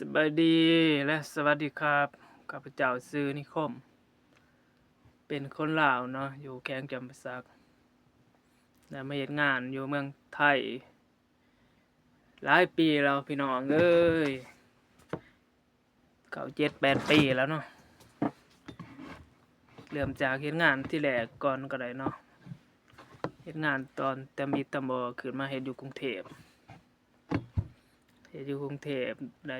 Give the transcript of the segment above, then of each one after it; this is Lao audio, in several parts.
ສະບາຍດີ ແລະ ສະຫວັດດີຄັບ. ຂ້າພະເຈົ້າຊື່ນິຄົມ ເປັນຄົນລາວເນາະ ຢູ່ແຂວງຈຳປາສັກ ແລະ ມາເຮັດງານຢູ່ເມືອງໄທຫຼາຍປີແລ້ວພີ່ນ້ອງເອີຍ. ເກົ້າ ເຈັດ ແປດ ປີແລ້ວເນາະ. ເລີ່ມຈາກເຮັດງານທີແລກກ່ອນກໍໄດ້ເນາະ. ເຮັດງານຕອນຕຳອິດຕຳບໍ່ ຂຶ້ນມາເຮັດຢູ່ກຸງເທບ. ເຮັດຢູ່ກຸງເທບໄດ້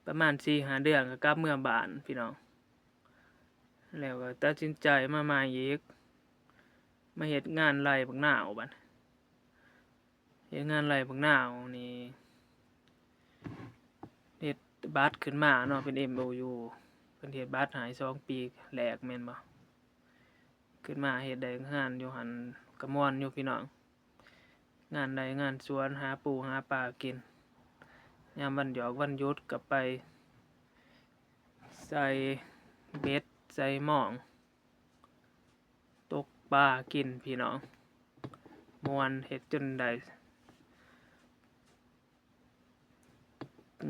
ປະມານສີ່ຫ້າເດືອນ ກໍກັບເມືອບ້ານພີ່ນ້ອງ. ແລ້ວກໍຕັດສິນໃຈມາໃໝ່ອີກ ມາເຮັດງານໄລ່ບັກນາວບັດ ເຮັດງານໄລ່ບັກນາວນີ້ ເຮັດບັດຂຶ້ນມາເນາະ ເປັນເອັມໂອຢູ ເພິ່ນເຮັດບັດໃຫ້ສອງປີແລກແມ່ນບໍ່? ຂຶ້ນມາເຮັດໄດ້ງານຢູ່ຫັ້ນກໍມ່ວນຢູ່ພີ່ນ້ອງ. ງານໄຮ່ງານສວນ ຫາປູຫາປາກິນ ຍາມວັນຫຍອກວັນຢຸດກໍໄປໃສ່ເບັດໃສ່ມອງ ຕົກປາກິນພີ່ນ້ອງ ມ່ວນ ເຮັດຈົນໄດ້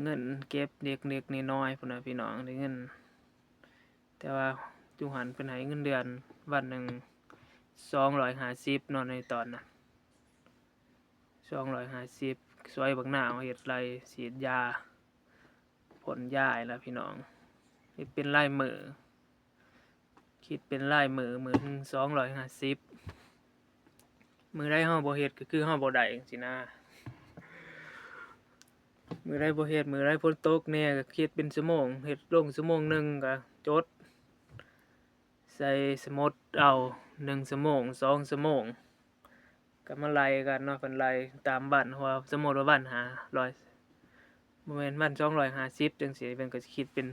ເງິນເກັບເລັກໆນ້ອຍໆພຸ້ນນະພີ່ນ້ອງ ໄດ້ເງິນ. ແຕ່ວ່າຢູ່ຫັ້ນເພິ່ນໃຫ້ເງິນເດືອນວັນໜຶ່ງສອງຮ້ອຍຫ້າສິບເນາະ ໃນຕອນນັ້ນ ສອງຮ້ອຍຫ້າສິບ ຊ່ວຍບັກນາວເຮັດໄຮ່ ສີດຢາ ພົ່ນຢາຫັ້ນລະພີ່ນ້ອງ. ເຮັດເປັນລາຍມື້ ຄິດເປັນລາຍມື້ ມື້ໜຶ່ງສອງຮ້ອຍຫ້າສິບ ມື້ໃດເຮົາບໍ່ເຮັດກໍຄືເຮົາບໍ່ໄດ້ຈັ່ງຊີ້ນະ. ມື້ໃດບໍ່ເຮັດ ມື້ໃດຝົນຕົກແດ່ກໍຄິດເປັນຊົ່ວໂມງ ເຮັດລົງຊົ່ວໂມງໜຶ່ງກໍຈົດໃສ່ສະໝຸດເອົາ ໜຶ່ງຊົ່ວໂມງ ສອງຊົ່ວໂມງ ກໍມາໄລ່ກັນເນາະ ເພິ່ນໄລ່ຕາມວັນ ເພາະວ່າສົມມຸດວ່າວັນຫ້າຮ້ອຍ ບໍ່ແມ່ນວັນສອງຮ້ອຍຫ້າສິບຈັ່ງຊີ້ ເພິ່ນກໍຊິຄິດເປັນ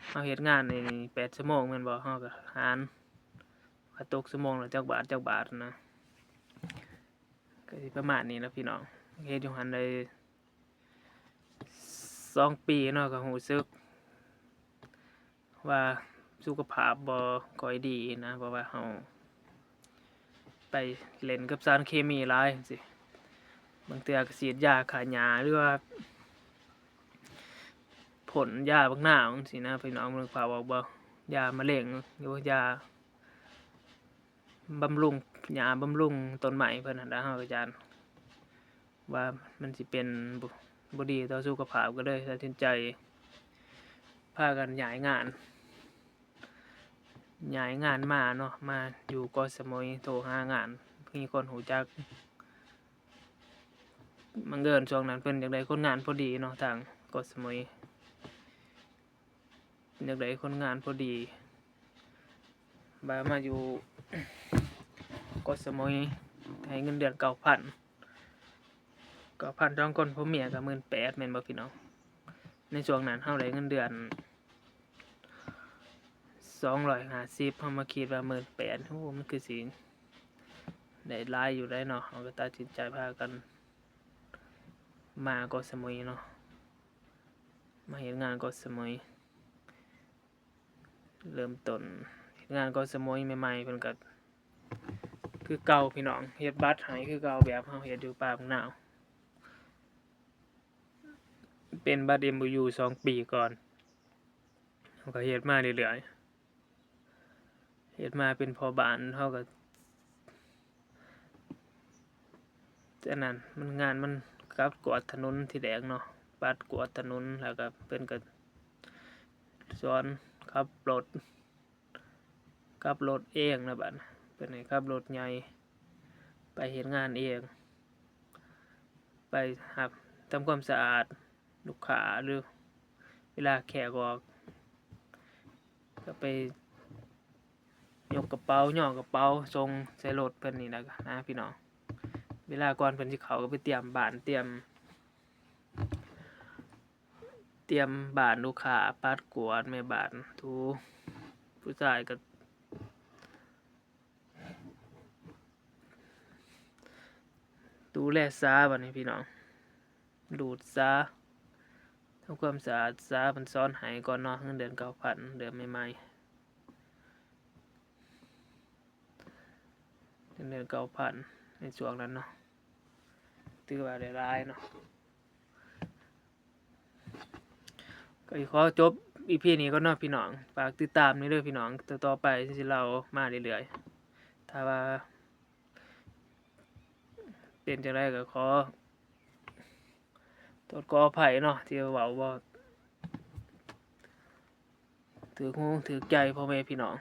ເຮົາເຮັດງານນີ້ແປດຊົ່ວໂມງແມ່ນບໍ່ ເຮົາກໍຫານວ່າຕົກຊົ່ວໂມງລະຈັກບາດ ຈັກບາດນະ. ກໍຊິປະມານນີ້ລະພີ່ນ້ອງ ເຮັດຢູ່ຫັ້ນໄດ້ສອງປີເນາະ ກໍຮູ້ສຶກວ່າສຸຂະພາບບໍ່ຄ່ອຍດີນະ ເພາະວ່າເຮົາໄປຫຼິ້ນກັບສານເຄມີຫຼາຍຈັ່ງຊີ້ ບາງເທື່ອກໍສີດຢາຂ້າຫຍ້າ ຫຼືວ່າພົ່ນຢາບັກນາວຈັ່ງຊີ້ນະ ພີ່ນ້ອງນຶກພາບອອກບໍ່? ຢາມະເຮັງ ຫຼືວ່າຢາ ບຳລຸງຫຍ້າ ບຳລຸງຕົ້ນໄມ້ເພິ່ນຫັ້ນລະ ເຮົາກໍຢ້ານວ່າມັນຊິເປັນ ບໍ່ ບໍ່ດີຕໍ່ສຸຂະພາບ ກໍເລີຍຕັດສິນໃຈພາກັນຍ້າຍງານ ຍ້າຍງານມາເນາະ ມາຢູ່ເກາະສະໝຸຍ ໂທຫາງານ ມີຄົນຮູ້ຈັກ ບັງເອີນຊ່ວງນັ້ນເພິ່ນຢາກໄດ້ຄົນງານພໍດີເນາະ ທາງເກາະສະໝຸຍ ຢາກໄດ້ຄົນງານພໍດີ ບາດມາຢູ່ເກາະສະໝຸຍ ໃຫ້ເງິນເດືອນເກົ້າພັນ ເກົ້າພັນ ສອງຄົນຜົວເມຍກໍໝື່ນແປດ ແມ່ນບໍ່ພີ່ນ້ອງ? ໃນຊ່ວງນັ້ນເຮົາໄດ້ເງິນເດືອນສອງຮ້ອຍຫ້າສິບ ເຮົາມາຄິດວ່າໝື່ນແປດ ໂອ້ ມັນຄືຊິໄດ້ຫຼາຍຢູ່ໃດເນາະ ເຮົາກໍຕັດສິນໃຈພາກັນມາເກາະສະໝຸຍເນາະ ມາເຮັດງານເກາະສະໝຸຍ. ເລີ່ມຕົ້ນເຮັດງານເກາະສະໝຸຍໃໝ່ໆ ເພິ່ນກໍຄືເກົ່າພີ່ນ້ອງ ເຮັດບັດໃຫ້ຄືເກົ່າ ແບບເຮົາເຮັດຢູ່ປ່າບັກນາວ ເປັນບັດເອັມໂອຢູສອງປີກ່ອນ ເຮົາກໍເຮັດມາເລື້ອຍໆ ເຮັດມາເປັນພໍ່ບ້ານ ເຮົາກໍ ອັນນັ້ນ ມັນ ງານມັນປັດກວາດຖະໜົນທີແລກເນາະ ປັດກວາດຖະໜົນ ແລ້ວກໍເພິ່ນກໍສອນຂັບລົດ ຂັບລົດເອງນະ ບາດເພິ່ນໃຫ້ຂັບລົດໃຫຍ່ໄປເຮັດງານເອງ ໄປຮັບທຳຄວາມສະອາດລູກຄ້າ ຫຼືເວລາແຂກອອກ ກໍໄປ ຍົກກະເປົາ ຍໍກະເປົາ ສົ່ງໃສ່ລົດເພິ່ນນີ້ແຫຼະນະພີ່ນ້ອງ. ເວລາກ່ອນເພິ່ນຊິເຂົ້າກໍໄປຕຽມບ້ານ ຕຽມ ຕຽມບ້ານລູກຄ້າ ປັດກວາດແມ່ບ້ານ ຖູ ຜູ້ຊາຍກໍ ດູແລສາ ບາດນີ້ພີ່ນ້ອງ ດູດສາ ທຳຄວາມສະອາດສາ ເພິ່ນສອນໃຫ້ກ່ອນເນາະ ເງິນເດືອນເກົ້າພັນ ເດືອນໃໝ່ໆ ເງິນເດືອນເກົ້າພັນ ໃນຊ່ວງນັ້ນເນາະ ຖືວ່າໄດ້ຫຼາຍເນາະ. ຂ້ອຍຂໍຈົບອີພີນີ້ກ່ອນເນາະພີ່ນ້ອງ. ຝາກຕິດຕາມແດ່ເດີພີ່ນ້ອງ, ຕໍ່ໆໄປຊິເລົ່າມາເລື້ອຍໆ. ຖ້າວ່າເປັນຈັ່ງໃດກໍຂໍໂທດຂໍອະໄພເນາະ ທີ່ເວົ້າບໍ່ຖືກຫູຖືກໃຈພໍ່ແມ່ພີ່ນ້ອງ.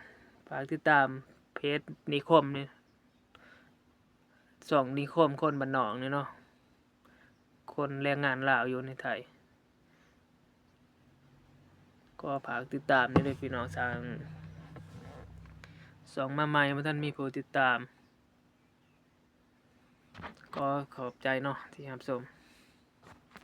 ຝາກຕິດຕາມເພຈນິຄົມນີ້ ຊ່ອງນິຄົມຄົນບ້ານນອກນີ້ເນາະ, ຄົນແຮງງານລາວຢູ່ໃນໄທ. ກໍຝາກຕິດຕາມແດ່ເດີພີ່ນ້ອງ. ສ້າງຊ່ອງມາໃໝ່ ບໍ່ທັນມີຜູ້ຕິດຕາມ. ກໍຂອບໃຈເນາະທີ່ຮັບຊົມ.